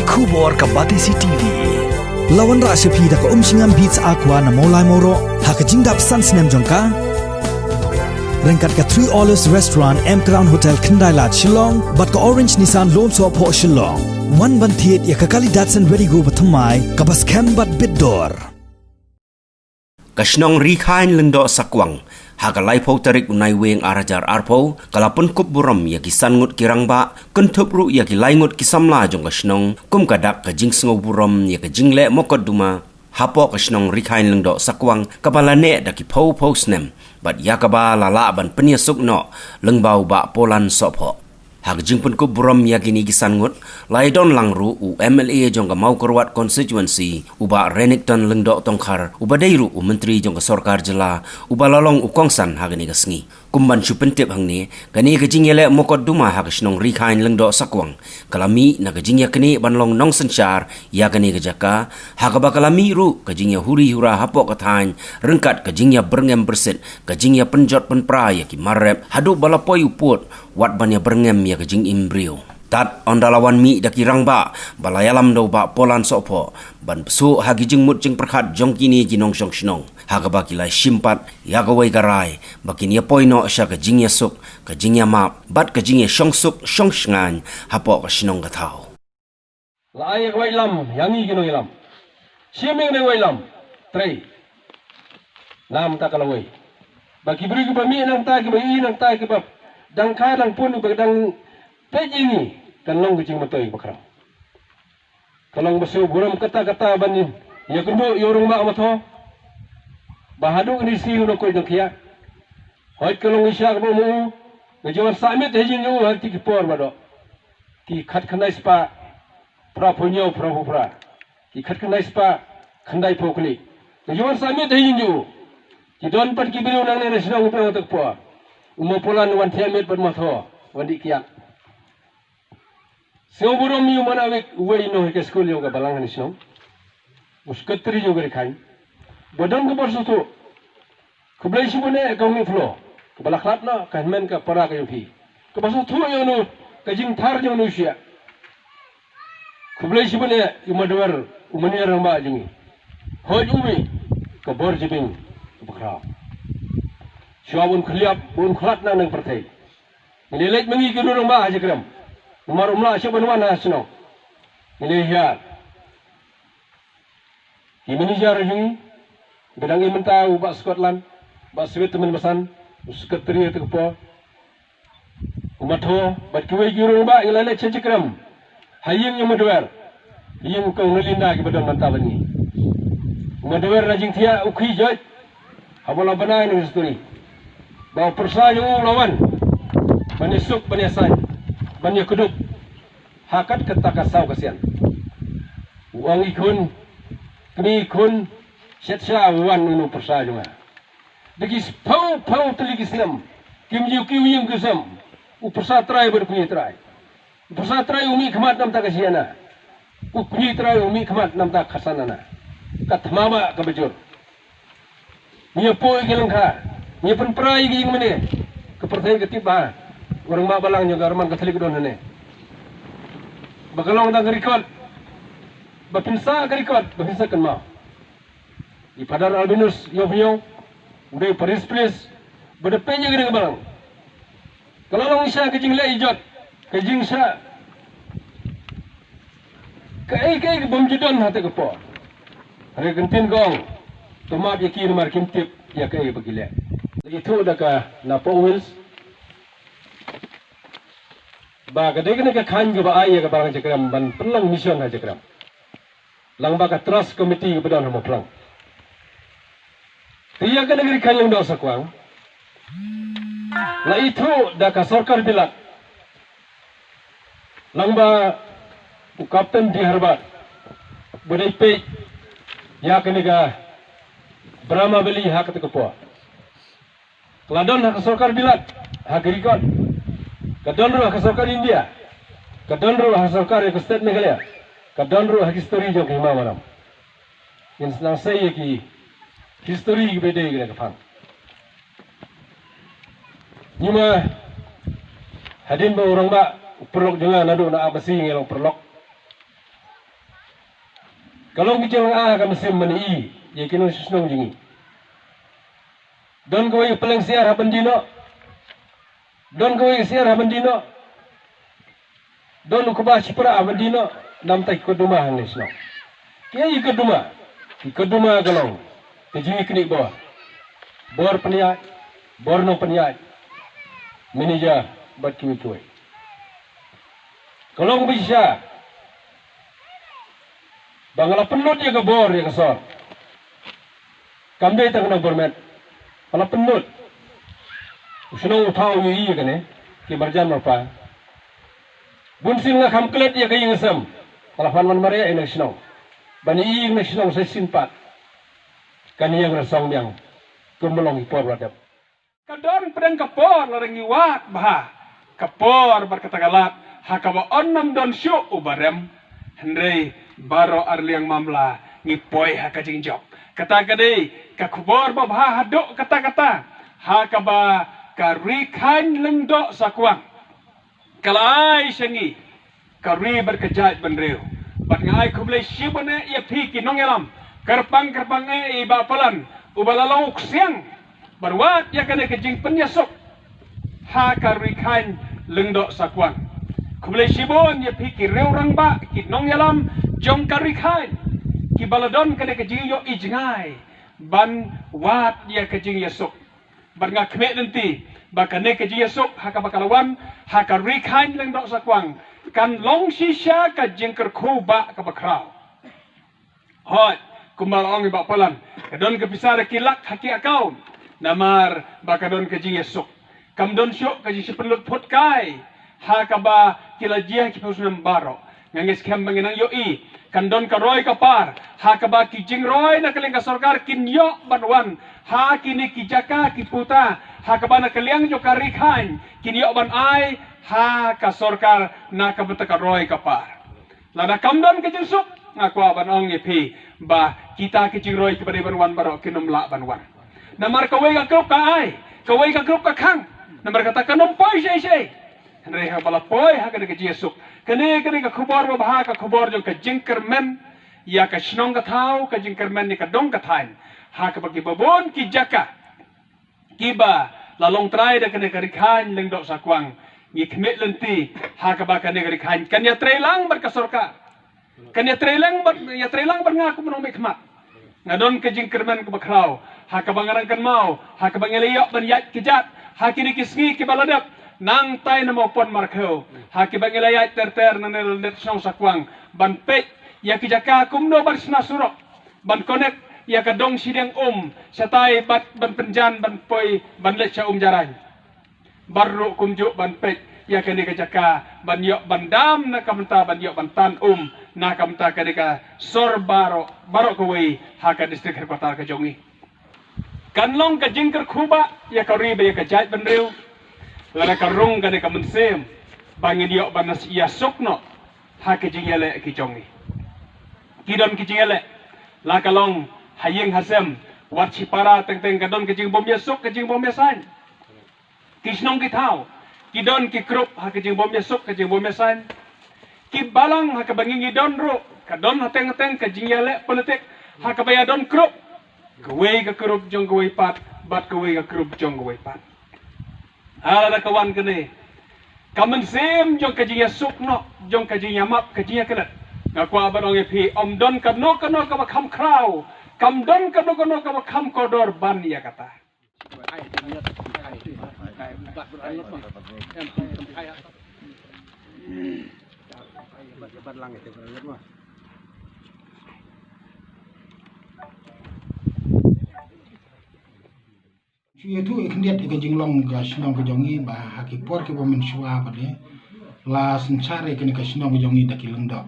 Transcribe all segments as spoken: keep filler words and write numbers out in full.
Khubor ka Batesi T V. La wanrah sha phi da ka Umshngam Beats Aqua na Mawlai Mawroh ha ka jingdap san snem jong ka. Ryngkat ka Three Olives Restaurant, M Crown Hotel, Khyndai Lad, Shillong, bad ka Orange Nissan Lum Sohphoh, Shillong. Wan ban thied ïa ka kali Datsun Redi-GO bathymmai kaba skhem bad bit dor. Ka shnong Rikhain Lyngdoh Sakwang, ha ka laiphew tarik u Naiwieng ar hajar arphew, ka la pynkup burom ïa ki san ngut ki rangbah, kynthup ruh ïa ki lai ngut ki samla jong ka shnong, kum ka dak ka jingsngew burom ïa ka jingleh mokotduma hapoh ka shnong Rikhain Lyngdoh Sakwang kaba la neh da ki phew phew snem, bad ïa kaba la lah ban pynïasuk noh lyngba u Bah Polan Sohphoh. Ha ka jingpynkup burom ïa kine ki san ngut, la ïadon lang ruh u M L A jong ka Mawkyrwat Constituency, u Bah Renikton Lyngdoh Tongkhar, uba dei ruh u Myntri jong ka Sorkar Jylla, uba la long u kongsan ha kane ka sngi. Kum ban shu pyntip hangne, kane ka jingïaleh mokotduma ha ka shnong Rikhain Lyngdoh Sakwang ka la mih na ka jingïaknieh ban long nongsynshar ïa kane ka jaka, ha kaba ka la mih ruh ka jingïahuri hura hapoh ka thaiñ, ryngkat ka jingïabyrngem byrsit, ka jingïapynjot pynpra ïa ki mar rep, haduh ba la poi u pud, wat ban ïabyrngem ïa ka jingim briew. Tad ynda la wan mih da ki rangbah ba la ïalam da u Bah Polan Sohphoh, ban pynsuh ha ki jingmut jingpyrkhat jong kine ki nongshong shnong, ha kaba ki la shim pat ïa kawei ka rai ba kin ïapoi noh sha ka jingïasuk, ka jingïamap, bad ka jingïashong suk shong shngaiñ hapoh ka shnong ka thaw. La ai ïa ka wei lam ïa ngi ki nongïalam. Shim ïa ka wei lam. Trei. Namar ta ka lawei. Ba ki briew kiba mih nangta, kiba ïohi nangta, kiba dang kha dang pun, ba dang peit ïa ngi, kan long ka jingmyntoi bakhraw. Ka long ba shu burom katta katta ban ïakynduh ïa u rangbah Mathaw. Ba haduh kane shi u nongkoit nongkhiah. Hooid, ka long shisha kaba um u, nga ju wan sah miet ha ïing jong u ha kiti ki por ba doh. Ki khatkhyndai spah phraphew hynñiew, phraphew phra. Ki khatkhyndai spah khyndaiphew khlieh. Nga ju wan sah miet ha ïing jong u. Ki don pat ki briew nangne na shnong, u pynlong te ka por. U Ma Polan wan thiah miet bad Mathaw, wan dih kiad. Sngewburom ïa u Manawik, uwei noh ïa ka skul jong ka balang ha shnong. U sekretari jong ka Rikhain. Ba don ka bor sngewthuh. Khublei shibun eh ka Umi Flo. Kaba la khlad noh ka hynmen ka para ka jong phi. Kaba sngewthuh ïa uno ka jingthar jong uno u shiah. Khublei shibun eh ïa u Madwer, u manager rangbah jong ngi. Hooid Umi, ka bor jabieng kaba khraw. Shuwa bun khliap, bun khlad na nang pyrthei. Ngi leit ma ngi ki rangbah ha Jakrem. Namar um lah shuh ban wan ha shnong. Ngi leit hiar. Ki manager jong ngi, ba dang im mynta u Bah Scotland, Bah Swit Tymmen Basan, u sekretari ha kata ka por. U Mathaw, bad kiwei ki rangbah ngi la leit sha Jakrem. Ha ïing jong u Madwer. Ïing u Kong Nalinda kiba don mynta bad ngi. U Madwer na jingthiah u khie joit. Haba la bnai na history. Ba u pyrsa jong u la wan. Ban ïasuk, ban ïasaid. Ban ïakdup. Ha kat kata ka saw ka sian. U ong i khun. Kmie i khun. Shet sha u wan uno u pyrsa jong nga. Da ki phew phew tylli ki snem. Kim ju kiew ïing kiew sem. U pyrsa trai bad u kmie trai. U pyrsa trai u mih khmat namar ka shiana. U kmie trai u mih khmat namar ka khasana. Ka thma ba kaba jur. Ngi ïa poi ki lyngkha. Ngi ïa pynpra ïa ki ïing mane. Ka pyrthei ka tip ba u rangbah balang jong ka Roman Catholic ka don hangne. Ba ka long tang ka record. Ba phin sah ka record. Ba phin sah kynmaw. I Father Albinus Ïewphniaw, u dei parish priest, ba da peit ïa kane ka balang. Ka la long shisha ka jingleh ijot, ka jingshah. Kaei kaei ka bym ju don ha kata ka por. Hynrei ka ktien ka ong, to map ïa ki namar kim tip ïa kaei ba ki leh. Ithuh da ka na Port Wales. Ba ka dei kane ka khañ kaba ai ïa ka balang Jakrem ban pynlong mission ha Jakrem. Lang bad ka trust committee kaba don ha Mawphlang. Te ïa kane ka Rikhain Lyngdoh Sakwang la ithuh da ka sorkar Bilat. Lang bad u Captain D Harbert ba dei peit ïa kane ka Brahma Valley ha kata ka por. Ka la don ha ka sorkar Bilat ha ka record. Ka don ruh ha ka sorkar India. Ka don ruh ha ka sorkar ïa ka state Meghalaya. Ka don ruh ha ka history jong ka Hima Maram. Ngin sdang sei ïa ki history kiba dei kane ka phang. Ngi ma hadien ba u rangbah u paralok jong nga naduh na Ap Masi ngi long paralok. Ka long ka jinglang ah ka mynsiem ban ïohi ïa ki nongshong shnong jong ngi. Don kawei ka pylleng syiar ha Byndinoh. Don kawei ka syiar ha Byndinoh. Don u kba shipra ha Byndinoh. Namta ki kut duma hangne shnong. Ki ïa ki kut duma. Ki kut duma ka long ka jingïaknieh bor. Bor pynïaid, bor nongpynïaid, manager bad kiwei kiwei. Ka long ba shisha ba nga la pynlut ïa ka bor ïa ka sor. Kam dei tang ka nongbor met. Nga la pynlut. U shnong u thaw u ïohi ïa kane, ki marjan marpa. Bun sien nga kham klet ïa ka ïing ka sem. Nga la pan wan mareh ïa ka shnong. Ban ïohi ïa ka shnong sa shisien pat. Kan ïeng rasong biang. Kumba long ki por ba la dep. Ka don pdeng ka por lada ngi wad bha ka por bad kata ka lad, ha kaba yn ym don shuh uba rem. Hynrei baroh ar liang mamla ngi poi ha ka jingjop. Kata ka dei ka khubor babha haduh katta katta, ha kaba ka Ri Khain Lyngdoh Sakwang ka la ai sha ngi ka ri bad ka jaitbynriew. Bad nga ai khublei shibun eh ïa phi ki nongïalam, kyrpang kyrpang eh ïa i Bah Palan uba la long u ksiang ban wad ïa kane ka jingpynïasuk ha ka Ri Khain Lyngdoh Sakwang. Khublei shibun ïa phi ki riew rangbah, ki nongïalam jong ka Ri Khain, kiba la don kane ka jingïohi jngai ban wad ïa ka jingïasuk. Bad nga khmih lynti ba kane ka jingïasuk ha kaba ka la wan ha ka Ri Khain Lyngdoh Sakwang kan long shisha ka jingkyrkhu ba kaba khraw. Hooid, kumba la ong i Bah Palan, ka don ka pisa da ki lak ha ki account, namar ba ka don ka jingïasuk. Kam don shuh ka jingshah pynlut phut kai ha kaba ki la jia ki phew snem baroh. Nga ngeit skhem ba ngin nang ïohi kan don ka roi ka par ha kaba ki jingroi na ka liang ka sorkar kin ïoh ban wan ha kine ki jaka ki puta, ha kaba na ka liang jong ka Ri Khain kin ïoh ban ai ha ka sorkar na ka bynta ka roi ka par. Lada kam don ka jingsuk, nga kwah ban ong ïa phi ba kita ki jingroi kiba dei ban wan baroh kin ym lah ban wan. Namar kawei ka group ka ai, kawei ka group ka khang. Namar kata kan ym poi shei shei. Hynrei haba la poi ha kane ka jingïasuk, kane, kane ka khubor babha, ka khubor jong ka jingkyrmen ïa ka shnong ka thaw, ka jingkyrmen ïa ka dong ka thaiñ, ha kaba kiba bun ki jaka kiba la long trai da kane ka Ri Khain Lyngdoh Sakwang. Ngi khmih lynti ha kaba kane ka Ri Khain kan ïatreilang bad ka sorkar, kan ïatreilang bad, ïatreilang bad nga kum u nongmihkhmat. Nga don ka jingkyrmen kaba khraw ha kaba nga nang kynmaw, ha kaba ngi la ïoh ban ïaid kjat ha kine ki sngi kiba la dep. Nangtai na Mawpon Markhew, ha kaba ngi la ïaid ter ter nangne la dep shnong Sakwang ban peit ïa ki jaka kumno ban shna surok, ban connect ïa ka dong shiliang um shatai bad ban pynjan ban poi ban leit sha Umjarain. Bad ruh kumjuh ban peit ïa kane ka jaka ban ïoh ban dam na ka bynta ban ïoh ban tan um na ka bynta kane ka sor baroh, baroh kawei ha ka district headquarter ka jong ngi. Kan long ka jingkyrkhu ba ïa ka ri bad ïa ka jaitbynriew lada ka rung kane ka mynsiem ba ngin ïoh ban ïasuk noh ha ka jingïaleh ka jong ngi. Ki don ka jingïaleh la ka long ha ïing ha sem, wat shipara teng teng ka don ka jingbym ïasuk, ka jingbym ïasaiñ. Ki shnong ki thaw ki don ki group ha ka jingbym ïasuk, ka jingbym ïasaiñ. Ki balang ha kaba ngi ngi don ruh ka don ha teng teng ka jingïaleh politik ha kaba ïa don group, kawei ka group jong kawei pat bad kawei ka group jong kawei pat. Ha lada ka wan kane ka mynsiem jong ka jingïasuk noh, jong ka jingïamap, ka jingïaklet, nga kwah ban ong ïa phi, ym don kano kano kaba kham khraw, kam don kano kano kaba kham kordor ban ïa kata. Shu ïathuh ïa khyndiat ïa ka jinglong ka shnong ka jong ngi ba ha ki por kiba mynshuwa pat de la synshar ïa kane ka shnong ka jong ngi da ki lyngdoh.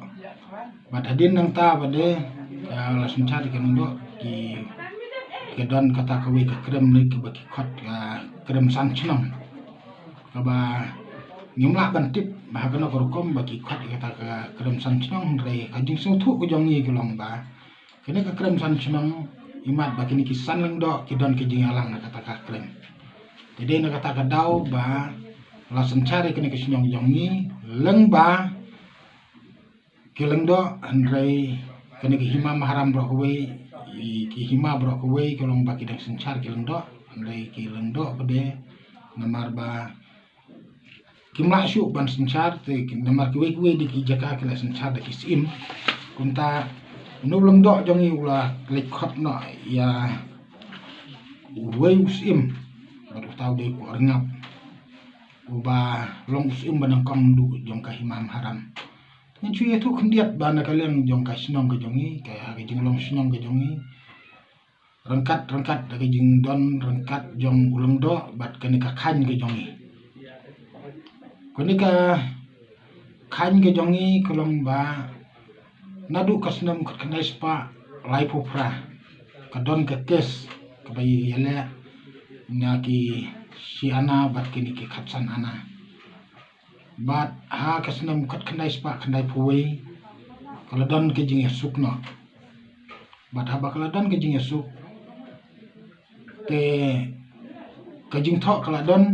Bad hadien nangta pat de, ah, la synshar ïa ki lyngdoh ki, ki don kata kawei ka krem ne kiba ki khot ka krem san shnong. Kaba ngim lah ban tip ba ha kano ka rukom ba ki khot ïa kata ka krem san shnong, hynrei ka jingsngewthuh ka jong ngi ka long ba kane ka krem san shnong, imat ba kine ki san lyngdoh ki don ka jingïalang na kata ka krem. Te dei na kata ka daw ba la synshar ïa kane ka shnong jong ngi lyngba ki lyngdoh, hynrei Kane ki hima maharam baroh kawei, ki hima baroh kawei ka long ba ki dang synshar ki lyngdoh, hynrei ki lyngdoh pat de namar ba kim lah shuh ban synshar, te namar kiwei kiwei de ki jaka ki la synshar da ki syiem. Kumta une u lyngdoh jong ngi u la leit khot noh ïa uwei u syiem, bad uta u dei u Pohrngap, uba long u syiem ba nyngkong duh jong ka hima maharam. Ngin shu ïathuh khyndiat ba na ka liang jong ka shnong ka jong ngi, ka ha ka jinglong shnong ka jong ngi, ryngkat ryngkat da ka jingdon ryngkat jong u lyngdoh bad kane ka khaiñ ka jong ngi. Kane ka khaiñ ka jong ngi ka long ba naduh ka snem khatkhyndai spah laiphew phra ka don ka kes kaba ïaleh na ki shi ana bad kine ki khatsan ana. Bad ha ka snem khatkhyndai spah khyndaiphew wei ka la don ka jingïasuk noh. Bad haba ka la don ka jingïasuk, te ka jingthoh ka la don,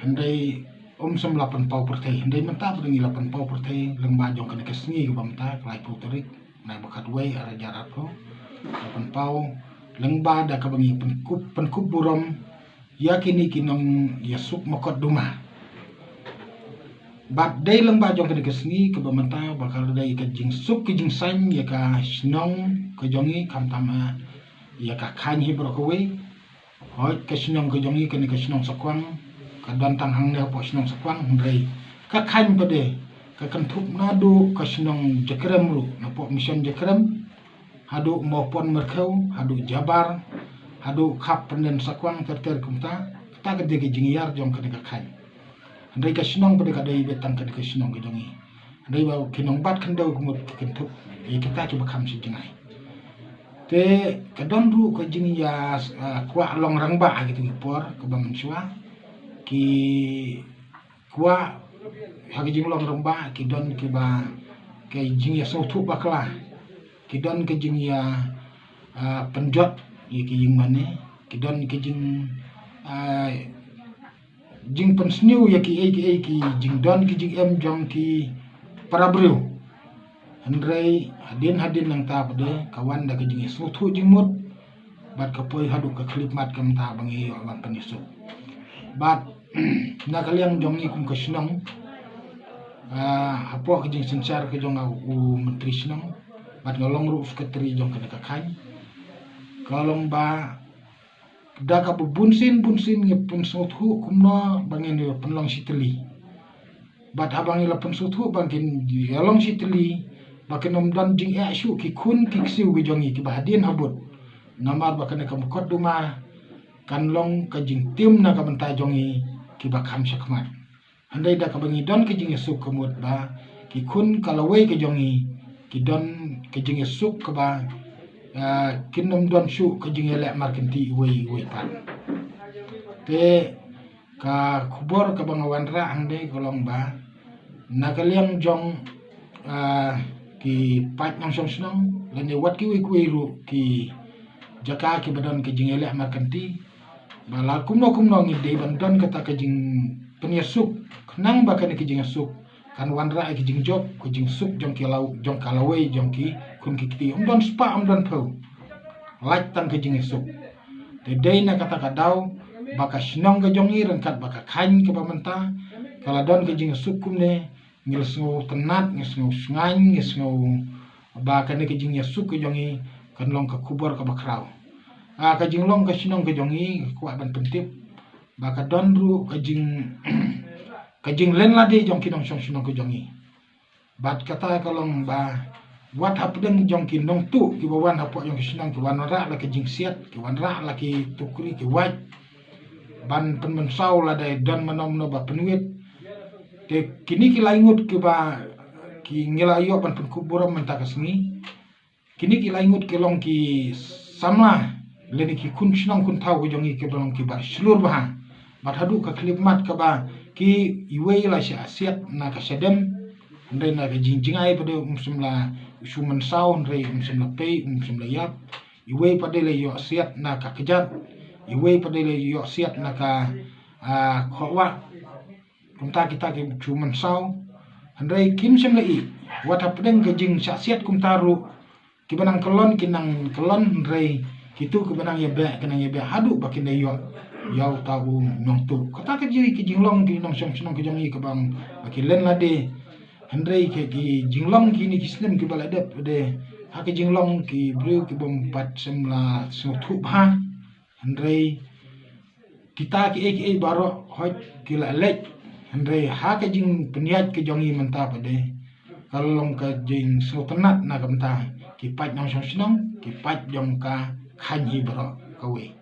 hynrei um shym la pynpaw pyrthei. Hynrei mynta pat ngi la pynpaw pyrthei lyngba jong kane ka sngi kaba mynta, ka laiphew tarik, bnai ba khatwei, ar hajar arphew, la pynpaw lyngba da kaba ngi pynkup, pynkup burom ïa kine ki nongïasuk mukotduma. Bad dei lyngba jong kane ka sngi kaba mynta ba ka la dei ka jingsuk ka jingsaiñ ïa ka shnong ka jong ngi, khamtam ïa ka khaiñ hi baroh kawei. Hooid, ka shnong ka jong ngi kane ka shnong Sakwang ka don tang hangne hapoh shnong Sakwang, hynrei ka khaiñ pat de ka kynthup naduh ka shnong Jakrem ruh, napoh Mission Jakrem, haduh Mawpon Myrkhew, haduh Jabar, haduh Khap Pynden Sakwang ter ter kumta. Kata ka dei ka jingïar jong kane ka khaiñ. Hynrei ka shnong pat de ka dei beit tang kane ka shnong ka jong ngi. Hynrei ba ki nongbat khyndew ka mut ki kynthup ïa kita kiba kham sha jngai. Te ka don ruh ka jingïa, ah, kwah long rangbah ha kitu ki por kaba mynshuwa. Ki kwah ha ka jinglong rangbah, ki don kiba ka jingïasngewthuh bakla, ki don ka jingïa, ah, pynjot ïa ki ïingmane, ki don ka jing, ah, jingpynsniew ïa kiei kiei ki jingdon ki jingem jong ki para briew. Hynrei hadien hadien nangta pat de ka wan da ka jingïasngewthuh jingmut bad ka poi haduh ka khyllipmat ka mynta ba ngi ïoh ban pynïasuk. Bad na ka liang jong ngi kum ka shnong, ah, hapoh ka jingsynshar ka jong u myntri shnong bad nga long ruh u sekretari jong kane ka khaiñ, ka long ba da kaba bunsien bunsien ngi pynsngewthuh kumno ba ngin ïa pynlong shi tylli. Bad haba ngi la pynsngewthuh ba ngin ïa long shi tylli, ba kin ym don jingeh shuh ki khun ki ksiew ki jong ngi kiba hadien habud. Namar ba kane ka mukotduma kan long ka jingtim na ka bynta jong ngi kiba kham shakhmat. Hynrei da kaba ngi don ka jingïasuk ka mut ba ki khun ka lawei ka jong ngi ki don ka jingïasuk kaba, ah, kin ym don shuh ka jingïaleh markynti iwei iwei pat. Te ka khubor kaba nga wanrah hangne ka long ba na ka liang jong, ah, ki paid nongshong shnong lane wat kiwei kiwei ruh ki jaka kiba don ka jingïaleh markynti, ba la kumno kumno ngi dei ban don kata ka jingpynïasuk, khnang ba kane ka jingïasuk kan wanrah ïa ka jingjop, ka jingsuk jong ki law, jong ka lawei jong ki khun ki kti. Ym don spah, ym don phew. Lait tang ka jingïasuk. Te dei na kata ka daw ba ka shnong ka jong ngi ryngkat bad ka khaiñ kaba mynta ka la don ka jingïasuk kumne, ngi la sngewtynnat, ngi sngewshngaiñ, ngi sngew ba kane ka jingïasuk ka jong ngi kan long ka khubor kaba khraw. Ah, ka jinglong ka shnong ka jong ngi, nga kwah ban pyntip ba ka don ruh ka jing, ka jinglen lade jong ki nongshong shnong ka jong ngi. Bad kata ka long ba wat hapdeng jong ki nongtuh kiba wan hapoh jong ki shnong ki wanrah la ka jingsiat, ki wanrah la ki tukri ki wait ban pynmynsaw lada don mano mano ba pynwit. Te kine ki lai ngut kiba ki ngi la ïoh ban pynkup burom mynta ka sngi, kine ki lai ngut ki long ki samla lane ki khun shnong khun thaw ka jong ngi kiba long kiba shlur bha. Bad haduh ka khyllipmat kaba ki iwei la shah siat na ka shadem, hynrei na ka jingjngai pat de um shym la shu mynsaw, hynrei um shym la pei, um shym la ïap. Iwei pat de la ïoh siat na ka kjat, iwei pat de la ïoh siat na ka, ah, khohwah. Kumta kita ki shu mynsaw, hynrei kim shym la ïeh. Wat hapdeng ka jingshah siat kumta ruh kiba nang kyllon ki nang kyllon, hynrei kitu kiba nang ïabeh ki nang ïabeh haduh ba kin da ïoh ïa uta u nongtuh. Kata ka jong ki jinglong ki nongshong shnong ka jong ngi kaba ki len lade. Hynrei ki, ki jinglong kine ki snem kiba la dep de, ha ki jinglong ki briew ki bym pat shym la sngewthuh bha. Hynrei kita kiei kiei baroh hooid ki la leit. Hynrei ha ka jingpynïaid ka jong ngi mynta pat de, ka long ka jingsngewtynnat na ka bynta ki paid nongshong shnong, ki paid jong ka khañ hi baroh kawei.